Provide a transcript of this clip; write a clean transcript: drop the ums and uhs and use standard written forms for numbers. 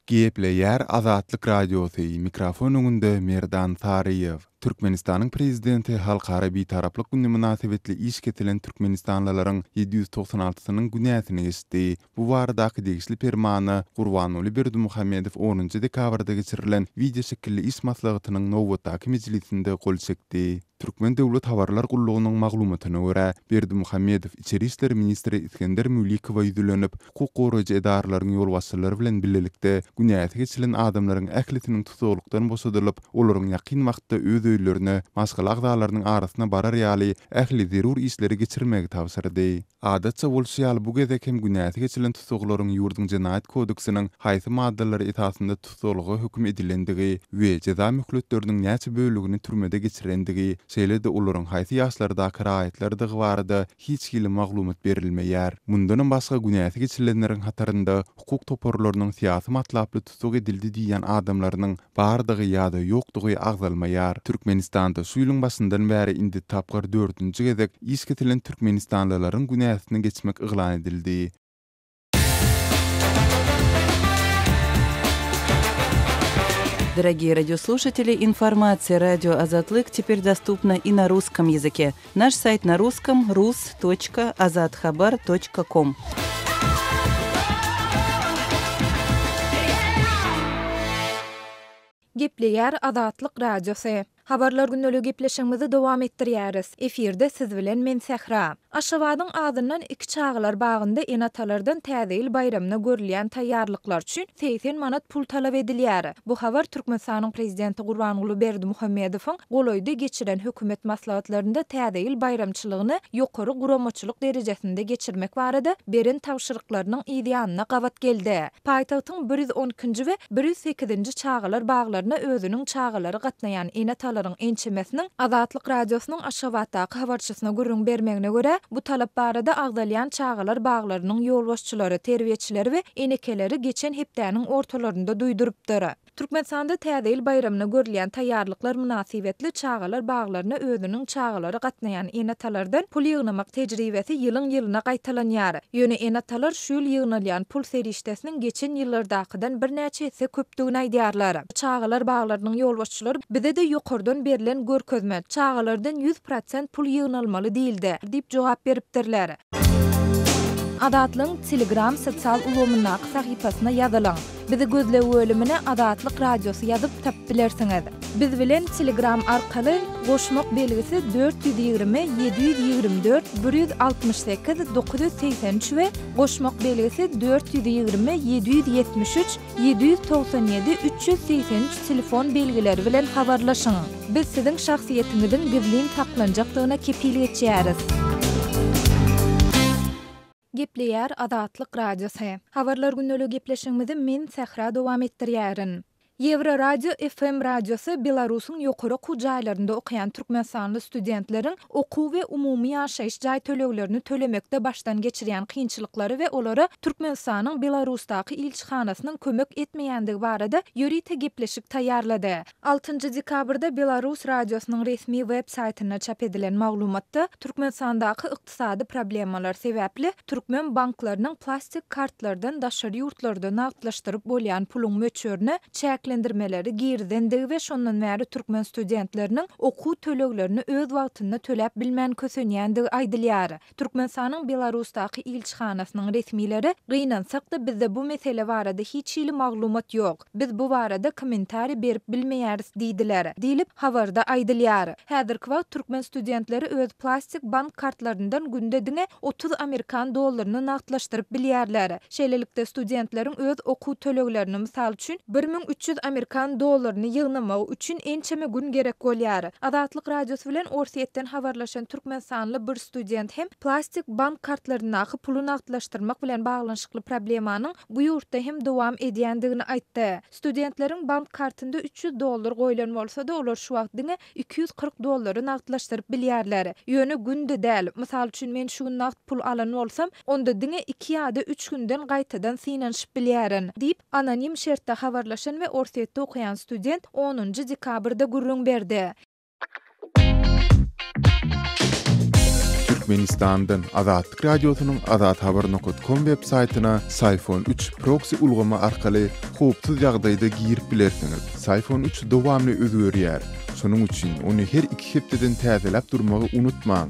Gepleýär Azatlyk Radiosy, mikrofon öňünde Merdan Saryýew. Türkmenistanyň Prezidenti Halkara Bitaraplyk güni mynasybetli iş kesilen türkmenistanlylaryň 796-synyň günäsini geçdi. Bu baradaky degişli permana Gurbanguly Berdimuhamedow onunjy dekabrda geçirilen wideoşekilli iş maslahatynyň nobatdaky mejlisinde gol çekdi. Türkmen döwlet habarlar gullugynyň maglumatyna görä, Berdimuhamedow içeri işler ministri Isgender Mülikowa ýüzlenip, hukuk goraýjy edaralaryň ýolbaşçylary bilen bilelikde günäsi geçilen adamlaryň ählisiniň tussaglykdan boşadylyp, olaryň ýakyn wagtda öz öýlerine, maşgala agzalarynyň arasyna barar ýaly ähli zerur işleri geçirmegi tabşyrdy. Adatça bolşy ýaly, bu gezek hem günäsi geçilen tussaglaryň ýurduň Jenaýat kodeksiniň haýsy maddalary esasynda tussaglyga höküm edilendigi we jeza möhletleriniň näçe bölegini türmede geçirendigi, şeýle-de olaryň haýsy ýaşlardaky raýatlardygy barada hiç hili maglumat berilmeýär. Mundanam başga günäsi geçilenleriň hatarynda hukuk toparlarynyň syýasy matlaply tussag edildi diýýän adamlarynyň bardygy ýa-da ýokdugy agzalmaýar. Türkmenistanda şu ýylyň başyndan bäri indi tapgyr dördünji gezek iş kesilen türkmenistanlylaryň günäsini geçmek yglan edildi. Дорогие радиослушатели, информация радио Азатлык теперь доступна и на русском языке. Наш сайт на русском rus.azathabar.com. Gepleýär Azatlyk Radiosy. Habarlar gündeligi gepleşigimizi dowam etdirýäris. Efirde siz bilen men Sähra. Aşgabadyň azyndan iki çagalar bagynda ene-atalardan Täze ýyl baýramyna görülýän taýýarlyklar üçin 80 manat pul talap edilýär. Bu habar Türkmenistanyň Prezidenti Gurbanguly Berdimuhamedowyň golaýda geçiren hökümet maslahatlarynda Täze ýyl baýramçylygyny ýokary guramaçylyk derejesinde geçirmek barada beren tabşyryklarynyň yzýanyna gabat geldi. Paýtagtyň 112-nji we 108-nji çagalar baglaryna özüniň çagalary gatnaýan ene-atalaryň ençemesiniň Azatlyk Radiosynyň Aşgabatdaky habarçysyna gürrüň bermegine görä, bu talap barada agzalýan çagalar baglarynyň ýolbaşçylary, terbiýeçileri we enekeleri geçen hepdäniň ortalarynda duýdurypdyr. Türkmenistanda Täze ýyl baýramyna görülýän taýýarlyklar mynasybetli çagalar baglaryna özüniň çagalary gatnaýan ene-atalardan pul ýygnamak tejribesi ýylyň-ýylyna gaýtalanýar. Ýöne ene-atalar şu ýyl ýygnalýan pul serişdesiniň geçen ýyllardakydan birnäçe esse köpdügini aýdýarlar. Çagalar baglarynyň ýolbaşçylary bize-de ýokardan berlen görkezme, çagalardan 100% pul ýygnalmaly diýildi, diýip jogap beripdirler. Azatlygyň Telegram sosial ulgamyndaky sahypasyna ýazylyň. Bizi gözleg bölümine Azatlyk Radiosy ýazyp tapyp bilersiňiz. Biz bilen Telegram arkaly goşmak belgisi 420 724 168 983 we goşmak belgisi 420 773 797 383 telefon belgileri bilen habarlaşyň. Biz siziň şahsyýetiňiziň gizlin saklanjakdygyna kepil geçýäris. Gepleýär Azatlyk Radiosy. Habarlar gündeligi gepleşigimizi men Sähra dowam etdirýärin. Ýewroradio FM radiosy Belarusyň ýokary okuw jaýlarynda okaýan türkmenistanly studentleriň okuw we umumy ýaşaýyş jaý töleglerini tölemekde başdan geçirýän kynçylyklary we olara Türkmenistanyň Belarusdaky ilçihanasynyň kömek etmeýändigi barada ýörite gepleşik taýýarlady. Altynjy dekabrda Belarus radiosynyň resmi web saýtynda çap edilen maglumatda Türkmenistandaky ykdysady problemalar sebäpli türkmen banklarynyň plastik kartlardan daşary ýurtlarda nagtlaşdyryp bolýan puluň möçberine çäklendirmeleri girizendigi we şondan bäri türkmen studentleriniň okuw töleglerini öz wagtynda töläp bilmän kösenýändigi aýdylýar. Türkmenistanyň Belarusdaky ilçihanasynyň resmileri, Gynansak-da, bizde bu mesele barada hiç hili maglumat ýok. Biz bu barada kommentariý berip bilmeýäris diýdiler, diýlip, habarda aýdylýar. Häzirki wagt türkmen studentleri öz plastik bank kartlaryndan günde diňe 30 amerikan dollaryny nagtlaşdyryp bilýärler. Şeýlelikde, studentleriň öz okuw töleglerini, mysal üçin, 1300 amerikan dollaryny ýygnamagy üçin ençeme gün gerek bolýar. Azatlyk Radiosy bilen Orsýetden habarlaşan türkmenistanly bir student hem plastik bank kartlaryndaky puly nagtlaşdyrmak bilen baglanyşykly problemanyň bu ýurtda hem dowam edýändigini aýtdy. Studentleriň bank kartynda 300 dollar goýlan bolsa-da, olar şu wagt diňe 240 dollary nagtlaşdyryp bilýärler. Ýöne günde däl. Mysal üçin, men şu gün nagt pul alan bolsam, onda diňe iki ýa-da üç günden gaýtadan synanyşyp bilýärin, diýip, anonim şertde habarlaşan we Orsýetde okaýan student onunjy dekabrda gürrüň berdi. Türkmenistandan Azatlyk Radiosynyň azathabar nokat kom web saýtyna Syfon üç proksi ulgamy arkaly howpsuz ýagdaýda girip bilersiňiz. Syfon üç dowamly özgerýär. Şonuň üçin ony her iki hepdeden täzeläp durmagy unutmaň.